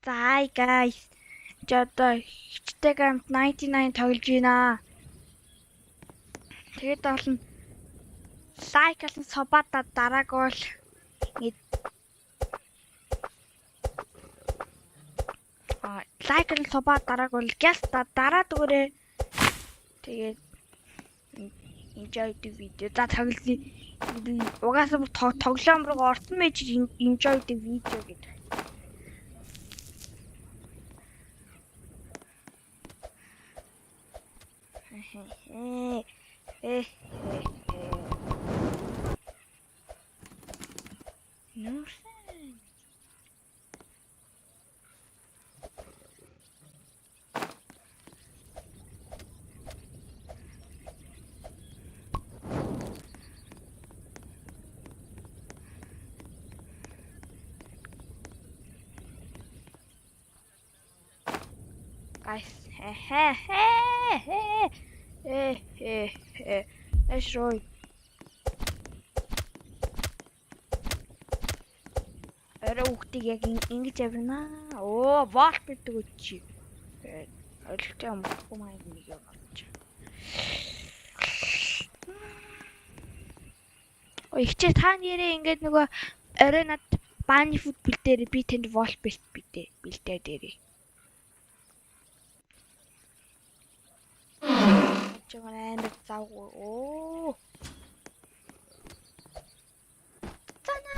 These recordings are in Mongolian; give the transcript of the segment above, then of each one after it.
За, hi guys. Чи одоо хичтэйг амт 99 тоглож байна. Тэгээд болно. Лайк болон субата дарааг бол лайк болон суба дарааг бол гяс дараад өгөөрэй. Тэгээд enjoy the video. За, тоглоё. Угаасаа бүр тоглоом руу орсон байж enjoy the video гэдэг. Э Нүрсэн. Guys, хэ хэ хэ э э э Эш рой. Орой хүүхдийг яг ингэж авирнаа. Оо, волт гэдэг үчи. Ойлголттой юм маяг нэг юм болж. Ой, ихчээ, та нэрээ ингээд нөгөө орой над bunny food бэлдээр, би танд волт бэлт битээ бэлдээ дээрээ. Жогон амар завгүй. Оо. Цана.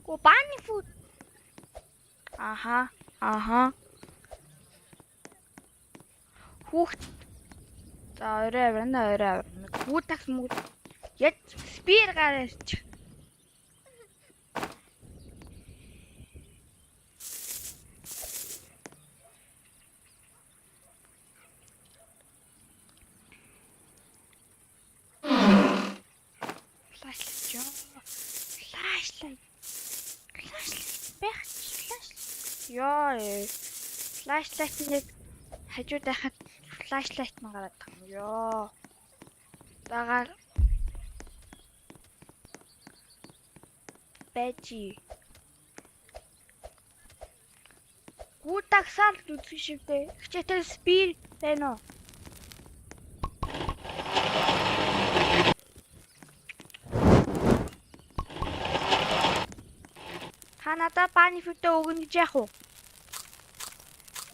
Го bunny food. Аха. Аха. Хүүхд. За, орой авирна, орой авирна. Хүү такс мөнгө. Яг spear гараач. Flashlight ёо. Flashlight. Flashlight байх. Flashlight. Ёо. Flashlight нэг хажууд байхад flashlight нь гараад байгаа юм. Ёо. Дагаар байж. Гүтагсаал үзэх шивдээ. Хичээтэй spear байна уу? Та надад bunny food ээ өгнө гэж яах вэ?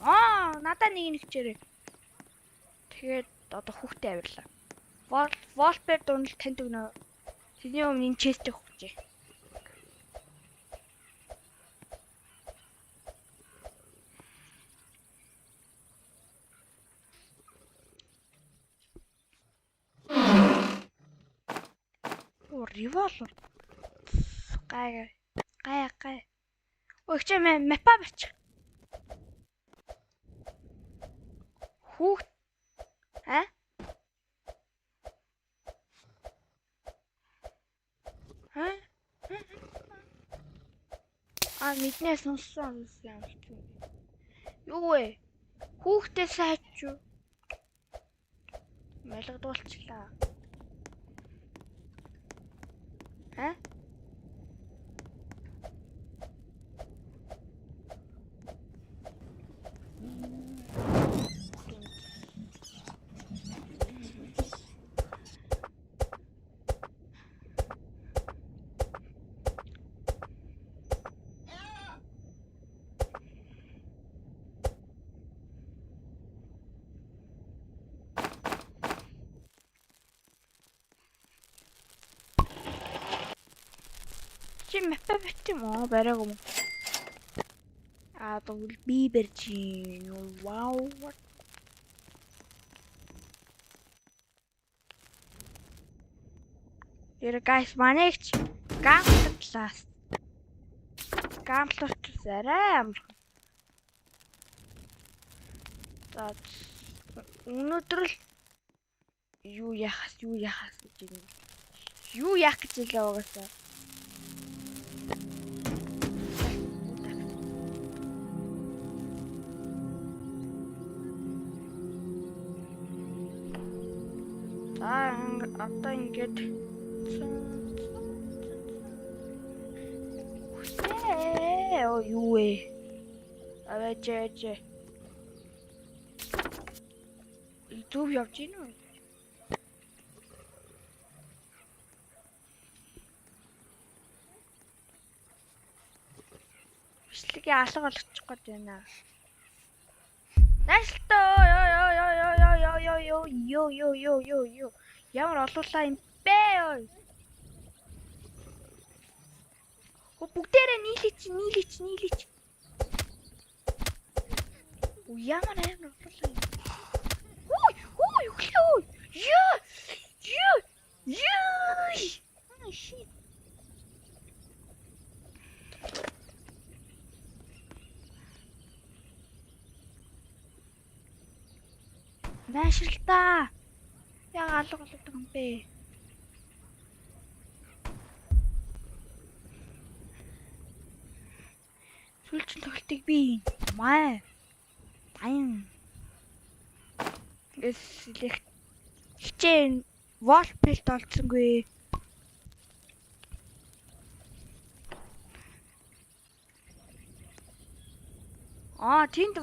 Аа, надад нэг нэг хичээрээ. Тэгээд одоо хүүхдээ авирлаа. Wallpaper дундал танд өгнө. Тэний өмнө энэ chest ийг өгчээ. Оо, револвер. Гай гай гай. Ой, чи map аа барьчих. Хүүхд. А? А? А, мэднээ сонссон юм. Юу вэ? Хүүхдээ сайч юу? Мэлгдуулчлаа. А? Чи map аа барьчих юм уу? Бариаг юм. Аа, тэгвэл би барьж. Вау. Тэр guys, манайч gambler class. Gambler class арай амархан. За, өнөөдөр л юу яхаас гэж юм. Юу яах гэж илээ угаасаа. За, одоо ингээд Үсээ, юу вэ? Аваач аваач. Зөв явж гин үү? Бичлэгээ алга болгочих гээд байна. Нааштай ёо ёо ёо ёо ёо ёо ёо ёо ёо ёо ёо ёо. Ямар олуулаа юм бэ ёо. Хөө бүгдээрээ нийлээч нийлээч нийлээч. Үу ямар амар олуулаа юм. Хүй хүй өглөө. Ёо ёо ёо. Shit. Наашралтаа. Яг алга болдог юм бэ? Сүүлчийн тоглолтыг би маа. Аян. Эс select хичээн wall pelt олцсонгүй. Аа, тэнд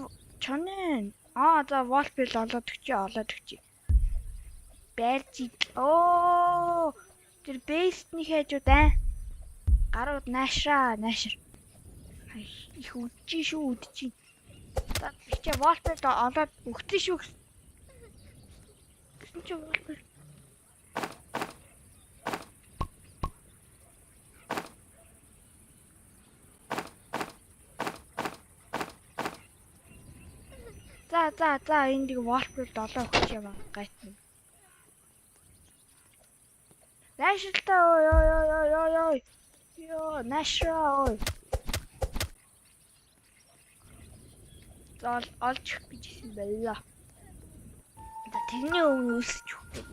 чонын. Аа, за wall pelt олоод өгчээ, олоод өгчээ. Барьж оо, тэр base-ний хажууд аа. Гарууд наашраа, наашир. Их үдчихин шүү, үдчихин. За хичээ wall pelt олоод өгсөн шүү. Гэсэн чи wall pelt. За за за, энд нэг wall pelt олоо өгч юм гайтна. Наашралтаа ой ой ой ой ой ой. Йоо, наашраа ой. За олж өгөх гэж хэлсэн байлаа. За тэрний өмнө үлсэж өгөх.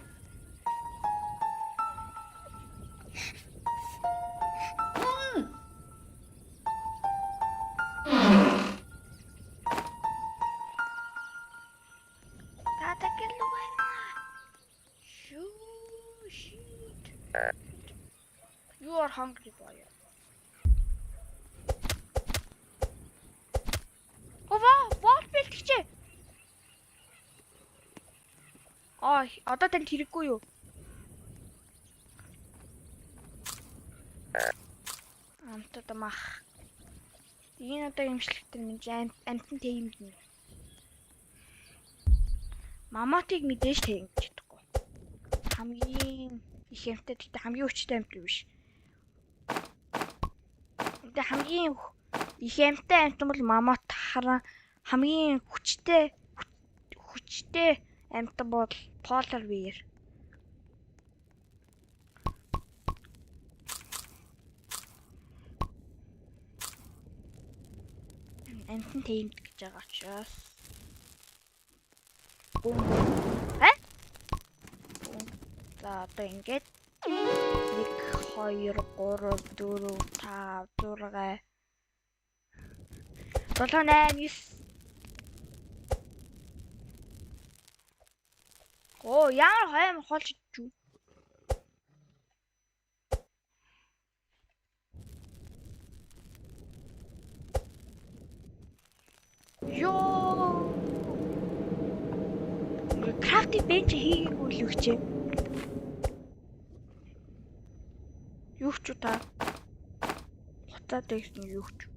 Та такэлүү байна. Шүү shit. You are hungry, boy. Ова, wall pelt хичээ. Аа, одоо танд хэрэггүй юу? Амтад мах. Энэ одоо имжлэгтэр минь амтан тэймдэнэ. Маматыг мэдээж тэймж чадахгүй. Хамгийн их амттай, гэхдээ хамгийн хүчтэй амт биш. Тэгээ хамгийн их амттай амтан бол мамат, хараа хамгийн хүчтэй амтан бол polar bear. Амтан тэймд гэж байгаа учраас. Бум. Э? Бум. За одоо ингээд 1 2 3 4 5 6 7 8 9. Оо, ямар хойм холж идэж үү? Йоо. Crafting bench хийгээгүй л өгчээ. Юу ч та. Хуцаад байсан юу ч.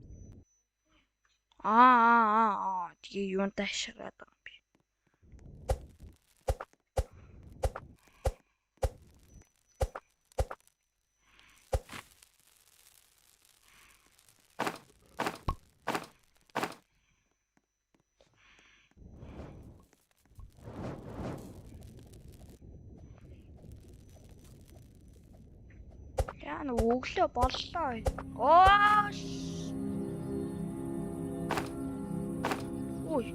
Аа аа аа аа, тэгээ юунтай ашиглаад байгаа юм бэ? Яа, өглөө боллоо. Оо. Ой.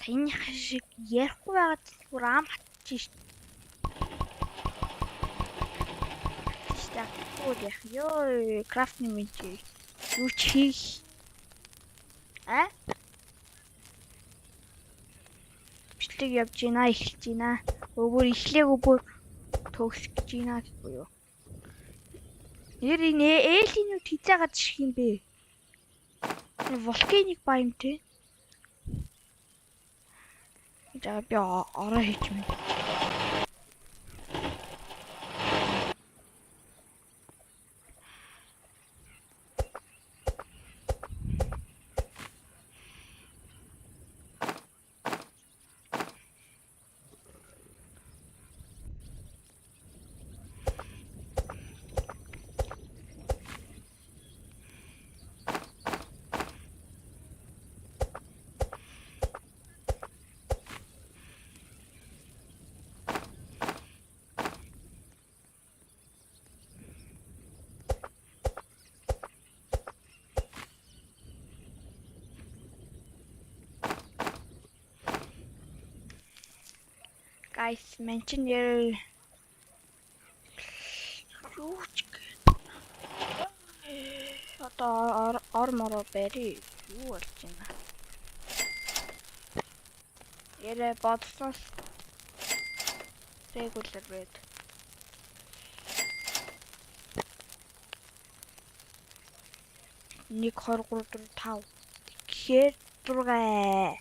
Саяных шиг ярихгүй байгаад бүр ам хатчих шít. За, тэгвэл яах ёо, crafting bench юу ч хийх. А? Бичлэг явж гинэ, эхэлж гинэ. Өгөр эхлэегүй бүр төгсөх гэж гинэ гэхгүй юу. Нэр энэ alien үүд хизээ гарч ирэх юм бэ? Volcanic biome те. За, би ороо хийж мэн. Guys, мен чинь нэр юу ч одоо ор мороо барь, юу болж байна? Ярэ бодсоос regular bed. 1 2 3 4 5 гэхээр 6.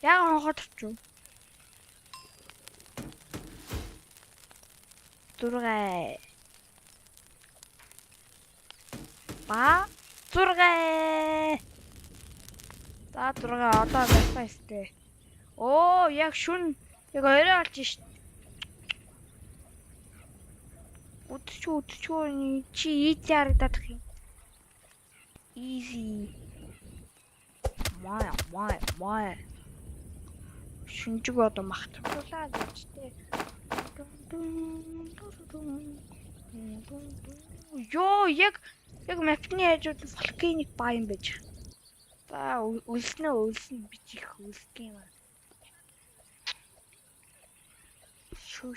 Яг хонхоод авчих. 6. Ба 6. За, 6 одоо барьсан өстэй. Оо, яг шүн яг орой болж шít. Үдчүү үдчүү, чи easy харагдах юм. Easy. Маа маа маа. Шүнжиг одоо махтуулаа гэж тээ. Йоо, яг map ны хажууд volcanic biome байж. За, өлснө өлснө, би чи их өлсдөг юм аа.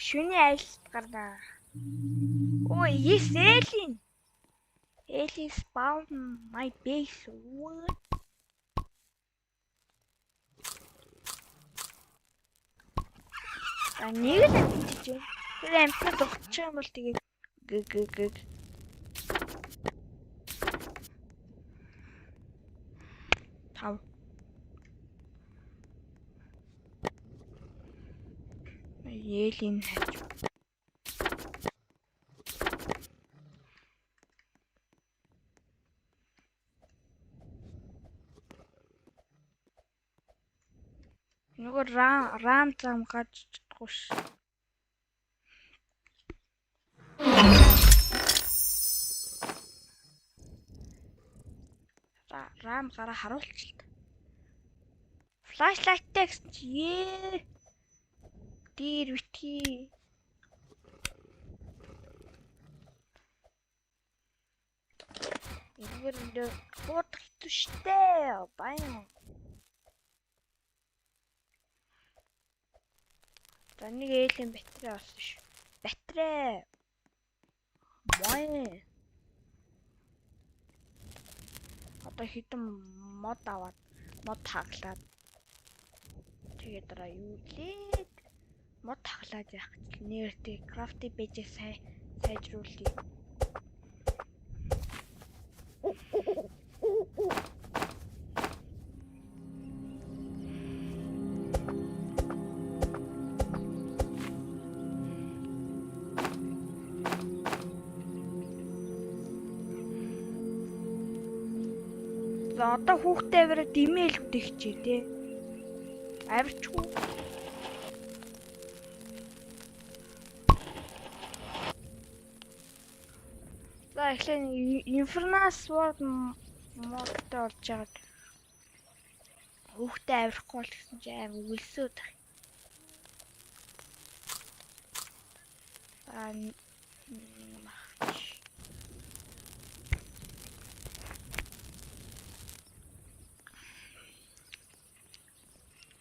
Шүний айлт гарнаа. Ой, yes, alien. Alien spawn my base. What? А, нэг л амтчих юм. Тэр амтнаа дурчих юм бол тэгээд г г г тав. Alien хаж. Нөгөө рам зам гарч чадахгүй ш. Рам гараа харуулчих л та. Flashlight тай гэсэн чи ээ. Дээр битгий. Энэгээр нэ буудах хэцүү штэ. Баян. За, нэг alien батарей олсон шүү. Батарей. Мой. Одоо хэдэн мод аваад, мод хаглаад тэгээд дараа юу лээ? Мод хаглаад яах гэж нэртэй crafting bench ээ сайжруулъя. За, одоо хүүхдээ авираад имэйл үдчихээ те. Авирчгүй. За, эхлээ Infernal Sword модтой болж байгаад хүүхдээ авирахгүй бол гэсэн чи аим өлсөөд байх. Аа, махч.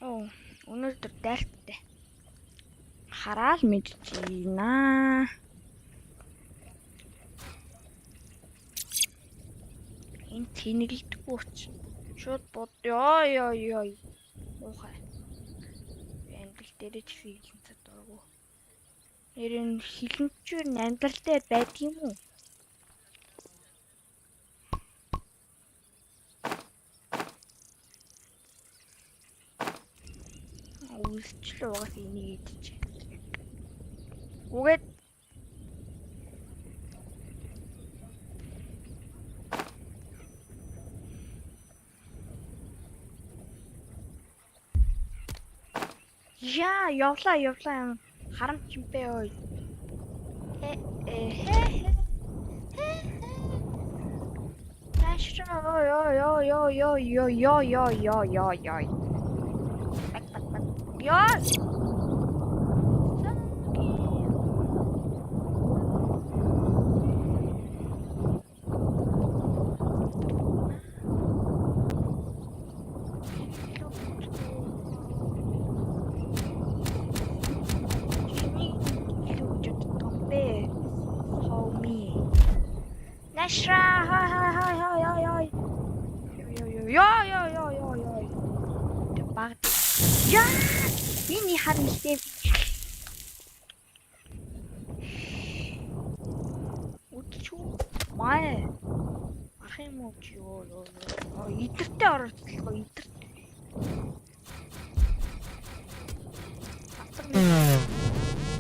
Оо, өнөөдөр дайлттай. Хараал мэдчихэе. Энэ тэнэгэлдэггүй учраас шууд бод ёо ёо ёо муухай. Би амьдрал дээрээ ч хилэнцээ дургу. Нэр нь хилэнчүүр нь амьдрал дээр байдаг юм уу? Үлсчлээ угаас энийг идчихэ. Үгээд яа, явлаа явлаа юм. Харамч юм бэ ой. Э э хэ хэ. Таашраа ёо ёо ёо ёо ёо ёо ёо ёо ёо ёо. Бак бак бак. Ёо. Илүү гэж боддог юм бэ? Homie. Нашра хай хай хай хай хай хай. Йоо ёо ёо ёо ёо ёо. Тэг баг. Яа! Энэ хар нэлээ. Үдчүү. Маа. Ах юм уу чи ёо ёо ёо. Идэртэй оролцлоо идэр.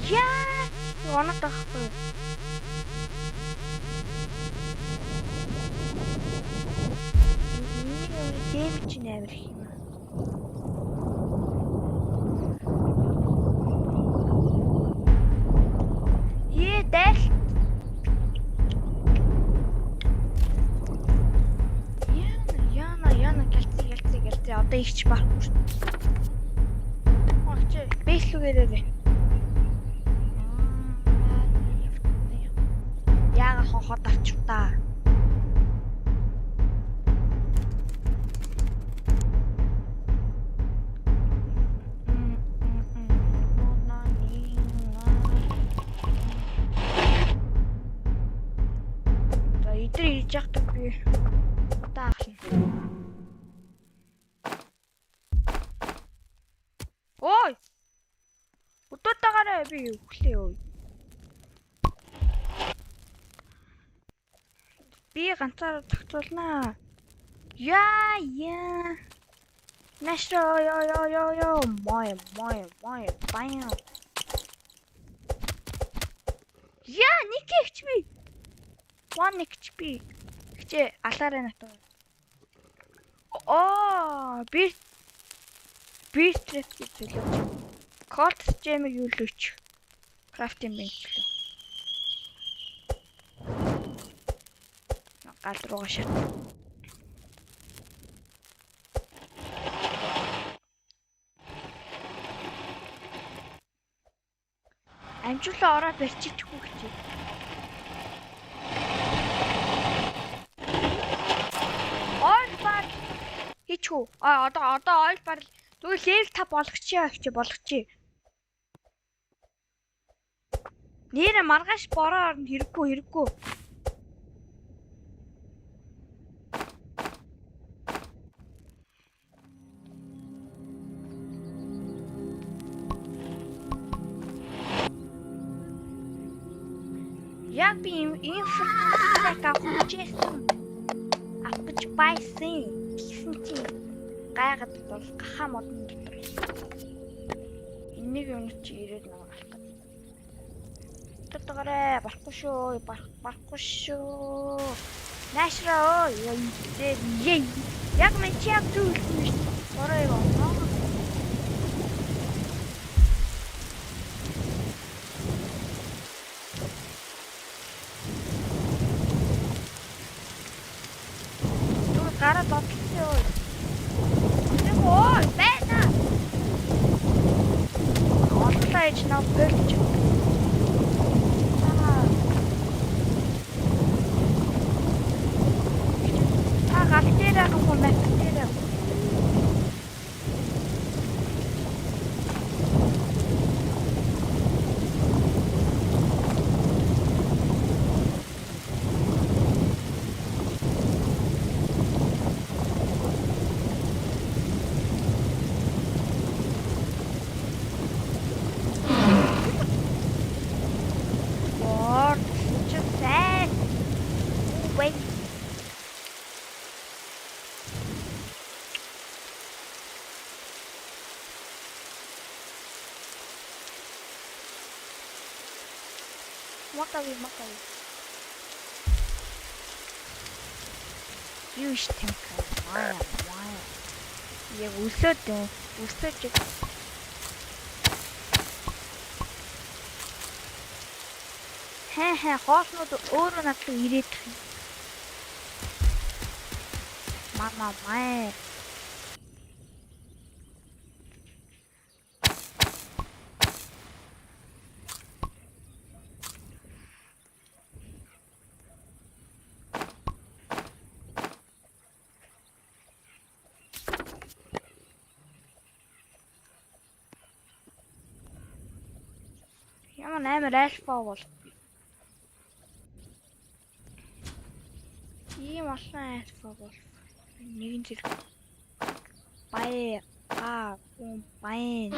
Яа! Онод байхгүй. Энийг дэмэж чинь амар их юм. Ээ дайл. Яна яна яна гэлцээ гэлцээ гэлцээ одоо ихч барахгүй шүү. Огч бэслүгээрээ. Яага хонхоод авчих та. За идэр ирж явахдаа би удаа ахна. Ой! Өдөөтэйгээрээ би өглөө ой. Би ганцаараа зохицуулнаа. Яа яа. Нашро ёо ёо ёо ёо мой мой мой баян. Яа нэг HP. 1 HP. Хичээ алаарай натаа. Оо би trap гэж зүйлээ. Cold gem-ийг юу л өч. Crafting bench лөө. Гал руугаа шат. Амжуулаа ороод барьчихгүй гэж. Oil bar хийчихүү. А одоо oil bar тэгвэл level 5 болгочихъя гэж болгочихъя. Нэрэ маргааш бороо орно хэрэггүй хэрэггүй. Яг би инфраструктурыг авах гэжсэн. Авах гэж байсан. Тэгсэн чинь гайхаад бол гахаа модон дотор. Энийг юм чи ирээд намайг алах гэж. Тодгорой болохгүй шүү. Болохгүй шүү. Наашраа өө. Яа. Яг мен чи яг зөв хэлсэн юм шүү. Бороо юм. Гараад бодлоо ёо. Нэг ой байна. Одлоо ээж нав болж. Та гал дээр байгаа юм уу? Map дээр. Мод авъя, мод авъя. Юу ш тамхи. Ваа, ваа. Яг өсөөд өсөөж. Хээ хээ, хоолнууд өөрөө над руу ирээд юм. Мама маа. Ямар амар альфа бол. Ийм олон альфа бол. Нэгэн зэрэг. Бай га гүн байн.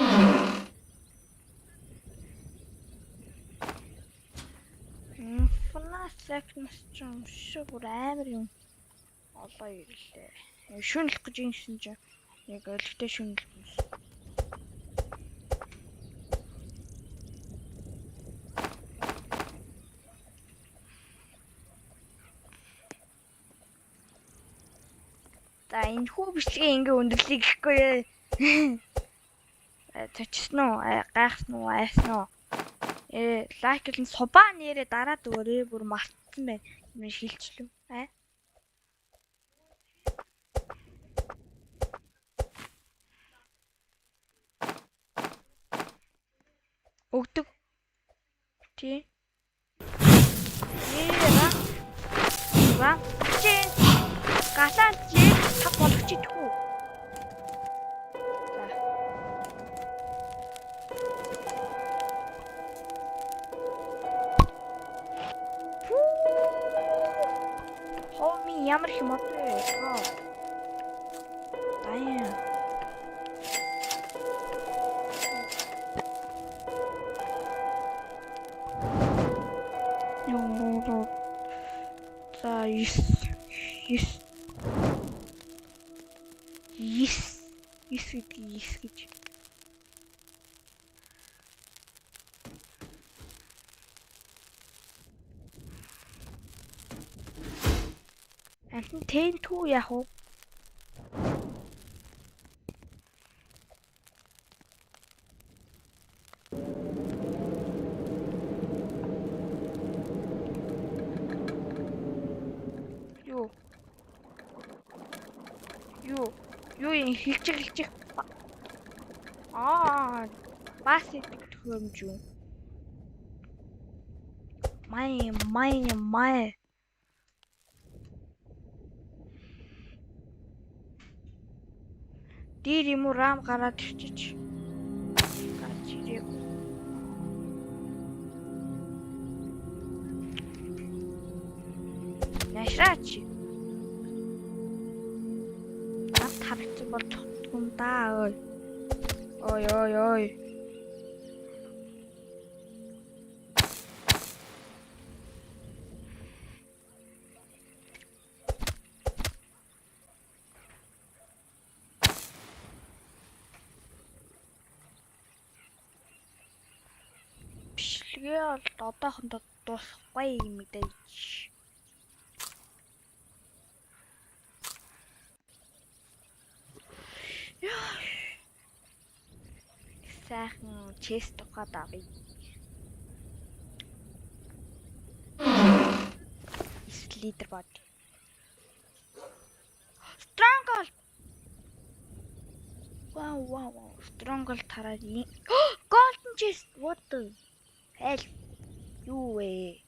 Фнасекнес ч юм шиг бүр амар юм олон ирлээ. Шүнлэх гэж юмсэн чинь яг өлегтэй шүнлэх юм. За, энэ хүү бичлэгээ ингээ өндөрлөе гэхгүй ээ. Цочсон уу? Гайхсан уу? Айсан уу? Like болон sub аа нэрээ дараад өгөөрэй. Бүр мартсан байна. Юм шилжлээ. Аа. Өгдөг. Тий. Ээ, ра. Чи галаа чи тав болгоч идэх үү? За. Хоми ямар их мод вэ? Аа. Даяа. Йоо. За, 9 9 9 9 гэдгийг 9 гэж. Амтан тэн түү яах вэ? Юу? Юу? Юу юм, хилчих хилчих. Аа, бас идэг төхөөрөмж юу? Май май май. Дээр юм уу, ram гараад ирчиж. Гарч ирээгүй. Нашраач. Над харагдсан бол цогтгон да ой. Ой ой ой. Бичлэгээ бол одоохондоо дуусахгүй мэдээж. Яа. Сайхан chest ухаад авъя. 9 литр бод. Stronghold. Вау вау вау. Stronghold тараад Golden chest, what the hell? Юу вэ?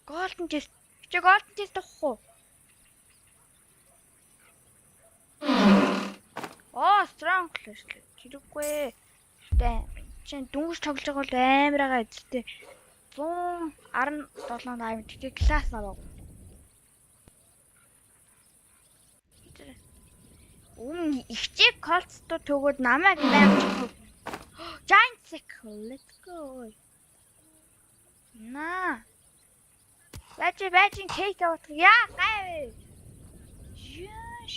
Golden chest. Чи golden chest авах уу? Оо, stronghold шүү дээ. Хэрэггүй. Гэтэ чин дүнгийн тоглож байгаа бол амар байгаа эзэлтэй. 117 diamond. Гэтэ класс аваа. Өмнө ихчээ колцтой төгөөд намайг байнга чухав. Giant sickle, let's go. На. Бажи бажи кейк авах. Яа, гайв. Яаш.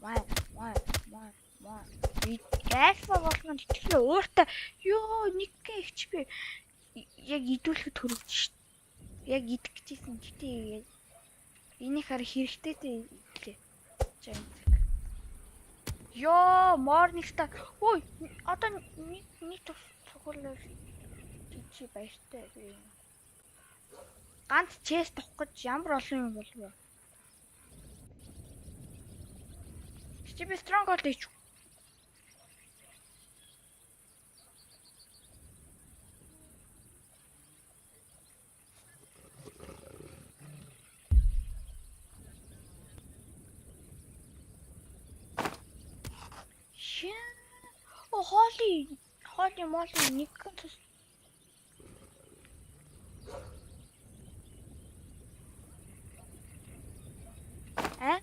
Вай, вай, вай, вай. Альфа болгоно итгэл ууртай ёо нэг HP яг идүүлэхэд хөрөгдөж шít. Яг идэх гэжсэн. Гэтэ энийг хар хэрэгтэй идлээ. Giant. Йоо, Morning Star. Ой, одоо нэг цохирлоо чи баяртай. Ганц chest авах гэж ямар олон юм болов вэ? Чи би stronghold хийчих. О, холи, холи моли нэг тус. А?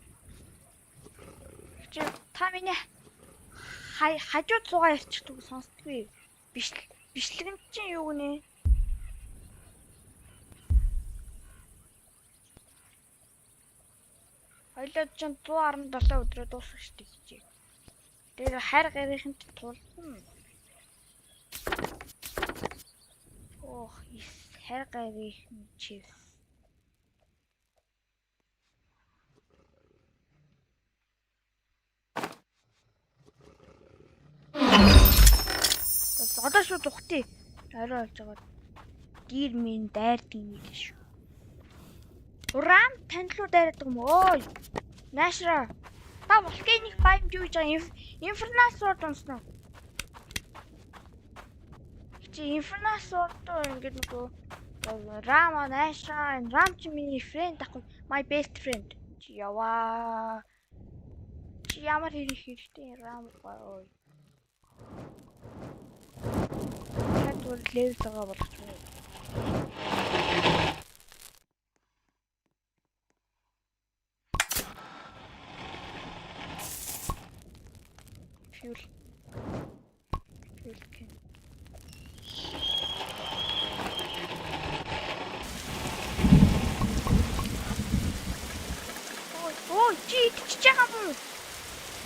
Чи та миний хажууд суугаа ярьчихдаг сонсдгүй. Бишлэг нь чинь юу гинэ? Хоёлоо чинь 117 өдрөө дуусах шүү дээ гэж. Тэр хайр гэрийнхэн тулдан. Ох, хайр гэрийнхэн чивс. Одоо шууд ухтыг орой болж байгаа. Гэр минь дайрдаг юм л шүү. Рам тань руу дайрдаг юм өө. Наашра. Та volcanic biome юу гэж байгаа Infernal Sword унсан уу? Чи Infernal Sword ингээд нөгөө Рама Наашра Рам чи миний friend ахгүй my best friend. Чи яваа. Чи ямар хэрэг хэрэгтэй Рам ой. Та зүгээр level байгаа болгоч юм. Fuel. Fuel can. Ой, чи идчихэж байгаа юм уу?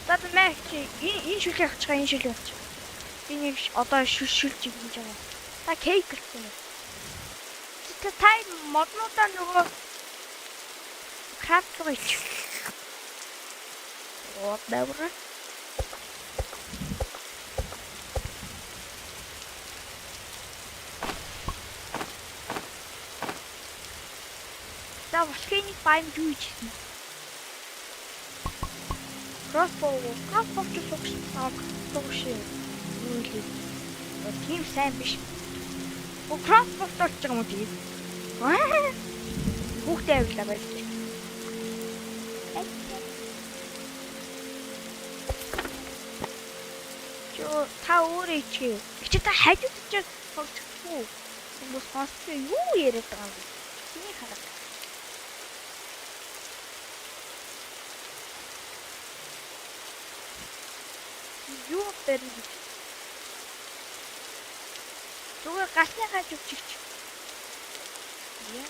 За мэ чи энэ шүлэг авчих, энэ шүлэг авчих. Би нэг одоо шүлж хийж байгаа. Та cake гэсэн юм. Та моднуудаа нөгөө craft руу ич. Whatever. За volcanic biome юу хийж ирсэн? Crossbow, crossbow ч суугш, суугш. Юу илээ. Тийм сайн биш. О, crossbow болж байгаа юм уу тэгээд? Хүүхдээ авилаа байж. Чо та өөрөө ичгээ. Чи та хажууд чи тоглохгүй. Хүмүүс сонссон юу яриад байгаа юм бэ? Чиний хараа. Юу барина гэж. Зүгээр галны хажууд чигч. Яа.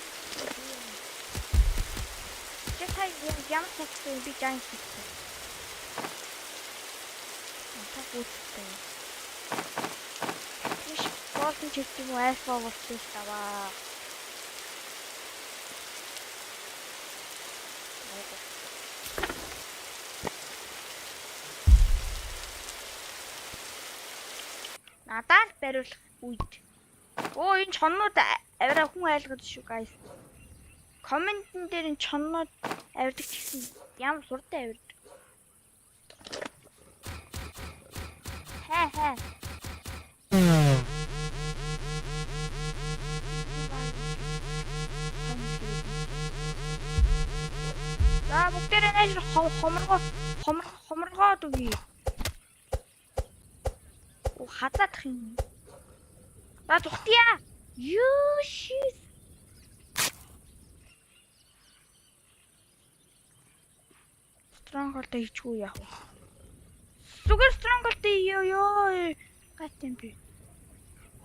Чи та ямар цагтай би giant гэсэн. Та гүйцэтгэв. Биш golden chest юм уу альфа болсон ш таваа. Надад бариулах үед. Оо, энэ чоннууд авираа хүн айлгаж шүү guys. Comment-эн дээр энэ чоннууд авирдаг ч гэсэн ямар хурдан авирдаг. Хэ хэ. За бүгдээрээ найж хоморгоо хоморгоод өгье. Оо, хазаадах юм. За зүхтия. Юу шис. Stronghold хийчихүү яах вэ? Зүгээр stronghold ёо ёо. Гат юм би.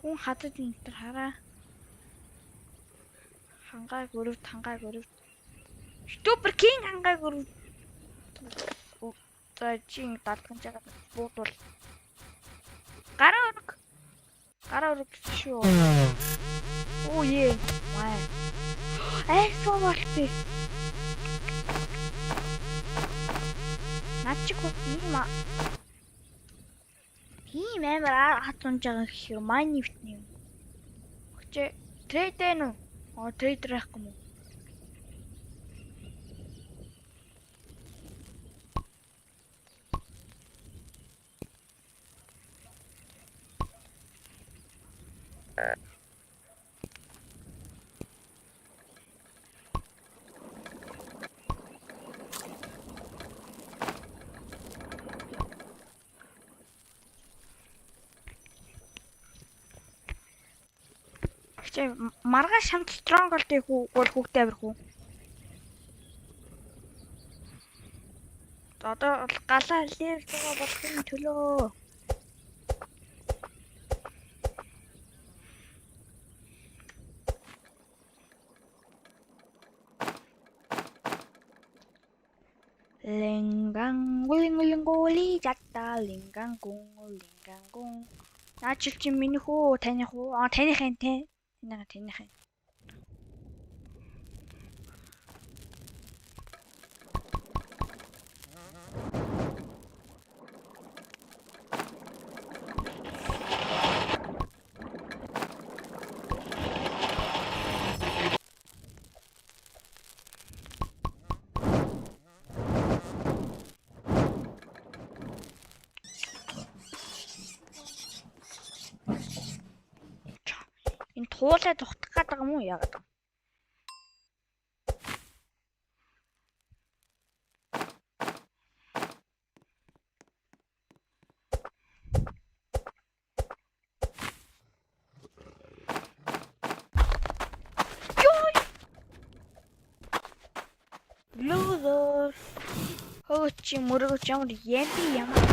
Хүн хазаж энэ төр хараа. Хангааг өрөвд, хангааг өрөвд. YouTuber King хангааг өрөвд. За чи ингэ дадлгаж байгаа буудвал. Гараа өрг. Гараа өрг шүү. Оо е. Вай. Айсуу болтой. Над чи ийм тийм амар хат унж байгаа гэхээр майнифт юм. Өчөө трейд ээ нү? Оо трейдер байхгүй мүү? Чи маргааш хамт Stronghold-ыг бол хүүхдээ авирах уу? Одоо бол галаа level 100 болохын төлөө. Линган гулин гули жата линган гүн линган гүн. Наа чил чи минийх үү, таних уу? Аа таних юм те. Таних юм. Энэ туулай зүхтах гээд байгаа юм уу яагаад? Йой! Loser. Хөөч чи мөрөгч ямар ямби ямаа.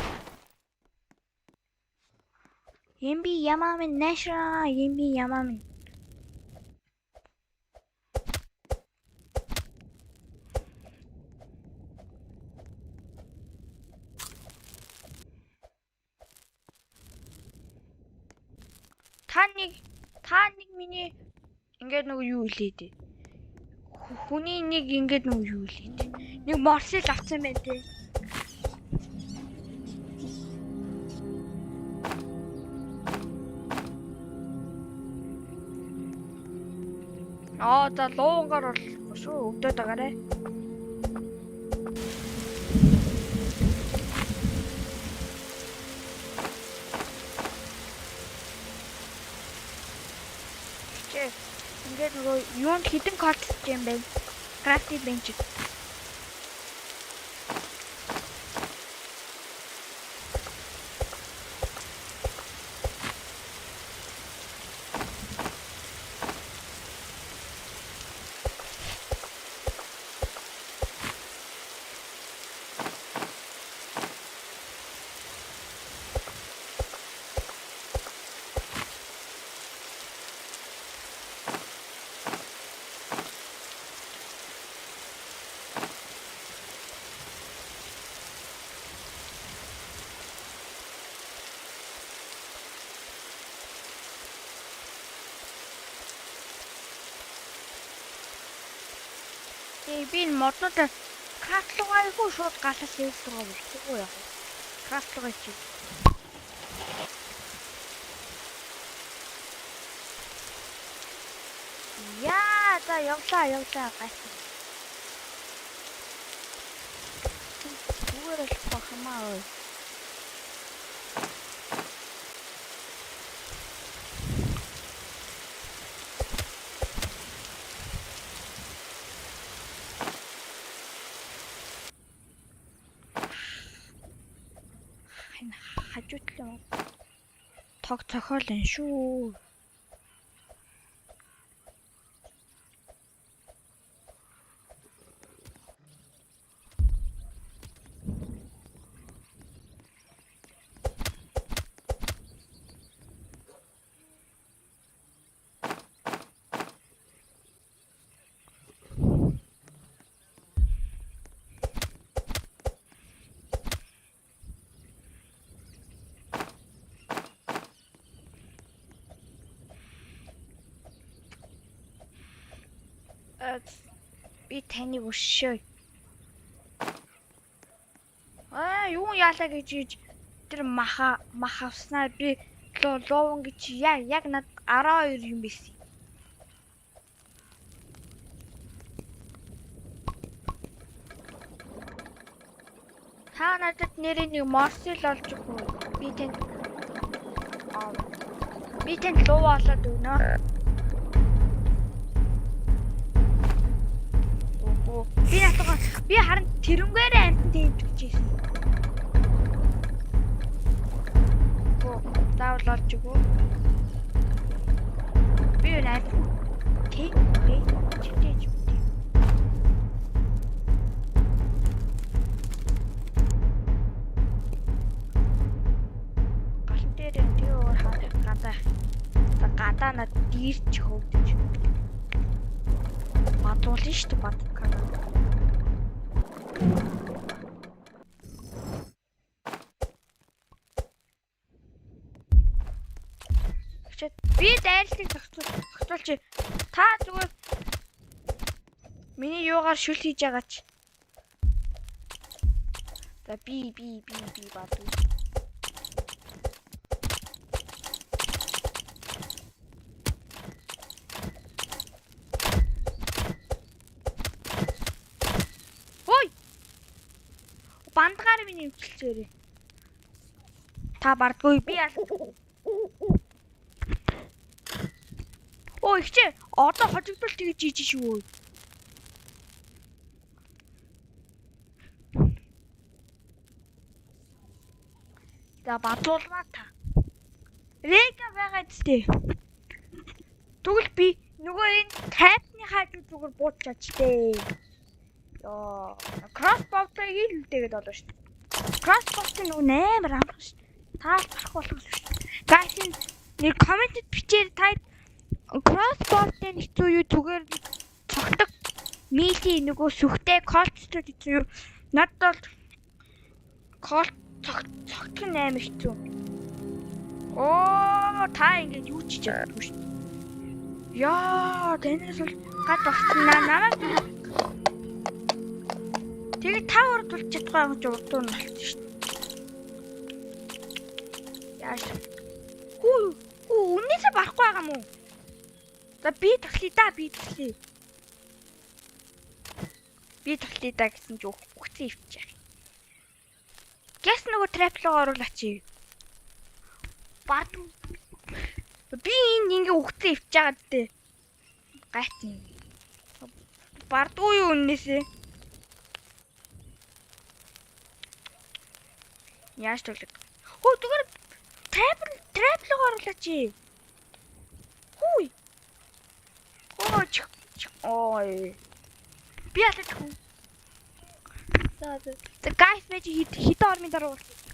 Ямби ямаа минь наашаа, ямби ямаа минь. Та нэг миний ингээд нөгөө юу хэлээ дээ. Хүний нэг ингээд нөгөө юу хэлээ дээ. Нэг морсил авсан байх те. Аа за луунгаар бол шүү өвдөд байгаарэ. Ингээд нөгөө юунд хідэн кодч юм бэ? Crafty bench. Би энэ моднуудаа craft руугаа айгүй шууд галаас level руугаа болчихгүй яг. Craft руугаа чи. Яа, за явлаа гайхав. Зүгээр л хохмаа ой. Хажуутлын тог цохиол энэ шүү. Би таныг өшөө. Аа, юу яалаа гэж ийж тэр маха мах авснаа би лууван гэж яа яг над 12 юм байсан. Та надад нэрээ нэг morsel олж өгөх үү? Би танд би танд луу олоод өгнө. Үгүй. Би натгаа би харин тэрнгээрээ амтан тэмдэг гэж хэлсэн. Үгүй. Заавал олж өгөө. Би юу амтан тий би чигтэж тий. Галан дээр тэгээ өөр хаа гадаа. За гадаа над дийрч хөвдөж. Бадуулна шүү дээ бадкаа. Би дайрлыг зохицуулж та зүгээр миний юугаар шүл хийж байгаа ч. За би би би би бадуу. Ой! Бандгаар миний өвчлөөрэй. Та бардгүй би ял. Өө ихчээ одоо хожигдвол тэгж ийж шүү. За бадуулмаа та. Река байгаа зү. Тэгвэл би нөгөө энэ тайпны хажуу зүгээр бууж чадчихтэй. Йоо, crossbow-тай илүүтэйгээд болоо шүү. Crossbow-тай нөгөө амар амархан шүү. Таал гарах болох шүү. Guys нэг комментэд бичээр та crossbow-тай хэцүү юу зүгээр цогтөг melee нөгөө сүхтэй colt-той хэцүү юу? Надад бол colt цогтох нь амар хэцүү. Оо, та ингэж юу ч чаддгүй шүү. Яа, танаас бол гад багцсан намайг. Тэгээ та урд тулж чадахгүй юм чи урдуур нь болчих шүү. Яаж? Хүү, хүү, үннээсээ барахгүй байгаа юм уу? За би тоглоё да, би тоглоё. Би тоглоё да гэсэн чи үхсэн ивчих. Гэс нөгөө trap руу оруулаач. Бад. Би энэ ингээ үхсэн ивч байгаа дээ. Гайцсан. Бардгүй юу үннээсээ? Яаж тоглох? Хөө зүгээр trap руу оруулаач. Хүй. Ой. Ой. Би алаад хүн. За за. Guys байж хэдэн ормын дараа уулзъя.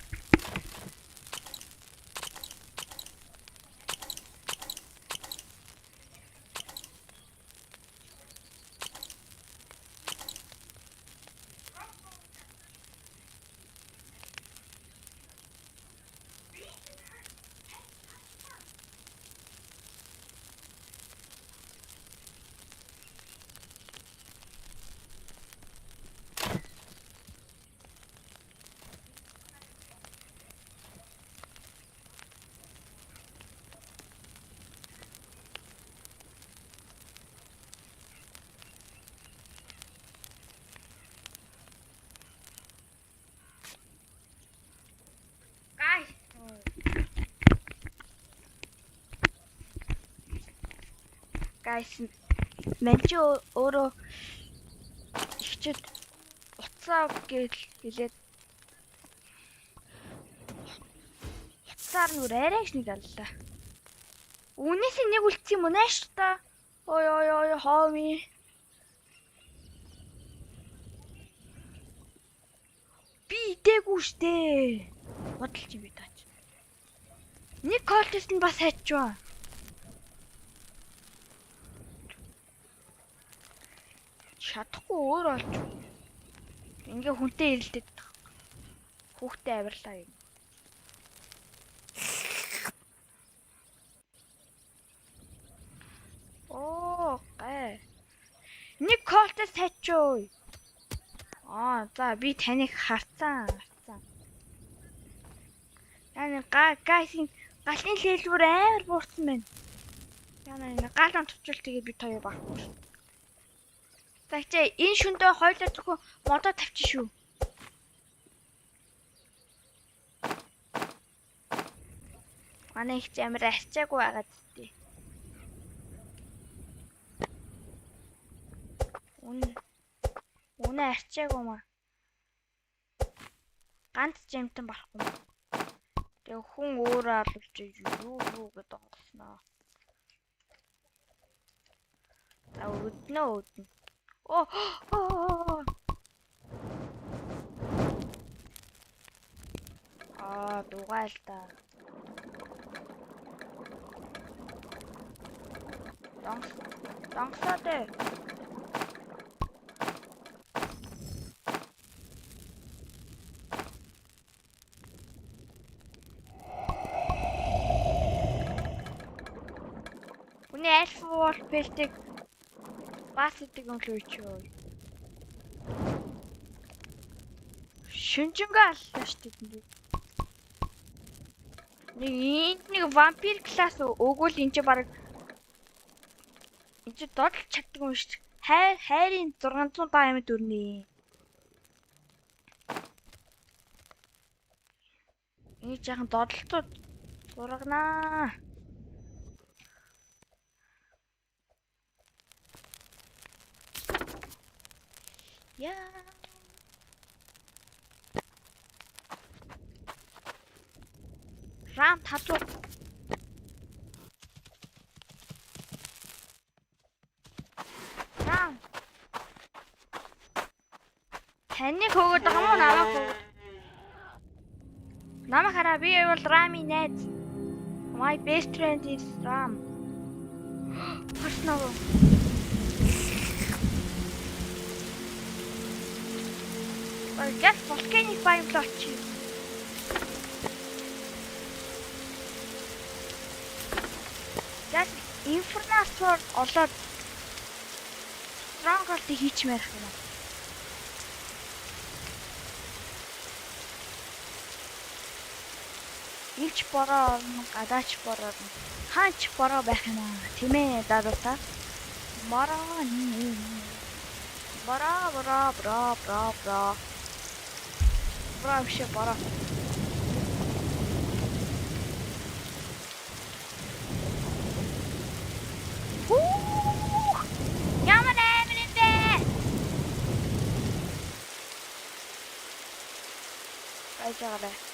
Guys, манчи өөрөө ихчэд утсаа гэж хэлээд утсаар нүр арайч нэг аллаа. Үүнээс нэг үлдсэн юм уу нааш та? Ой ой ой хооми. Би идээгүй штэ. Бодолч юм би таач. Нэг колтест нь бас хайчваа. Чадахгүй өөр олж. Ингээ хүнтэй ирэлдээд хүүхдээ авирлаа юм. Оо, гай. Nether тачуу. Аа, за би таныг харцсан. Харцсан. Яна guys, галын level бүр амар буурсан байна. Яна, энэ галан товчвол тэгээд бид хоёр багхгүй шүү. За, хичээ, энэ шөндөө хоёлаа зөвхөн модоо тавьчих шүү. Манай их амар арчаагүй байгаад тээ. Үн Үнэ арчаагүй маа. Ганц жимтэн барахгүй. Тэгээ хүн өөрөө алуулж юу юу гэдээ онгосноо. За, өднөө өднө. Оо. Аа, дугаал та. Донгс донгсоо дээ. Хүний alpha wolf pelt ийг бас идэг юм л үе чи юу. Шүнжэнгөө аллаа шүү дээ. Нэг энд нэг вампир class өгвөл энэ чи баг энэ чи додолж чаддаг юм шүү дээ. Хайр хайрын 600 diamond өрнө. Энийг жаахан додолтууд зурагнаа. Яа. Рам татуу. Рам. Таныг хөөгд байгаа юм уу, намайг хөөгд? Намайг хараа, би бол Рами найз. My best friend is Ram. Харснаа. Just volcanic biome руу очив. Just Infernal Sword олоод Stronghold хийчмээр юм. Илч бороо орно, гадаач бороо орно. Хаач бороо байх юм аа. Тийм ээ, даа. Бороо бороо бороо бороо бороо бороо. Бороо биш, бороо. Хүү! Ямар амар юм бэ? Байж байгаарай.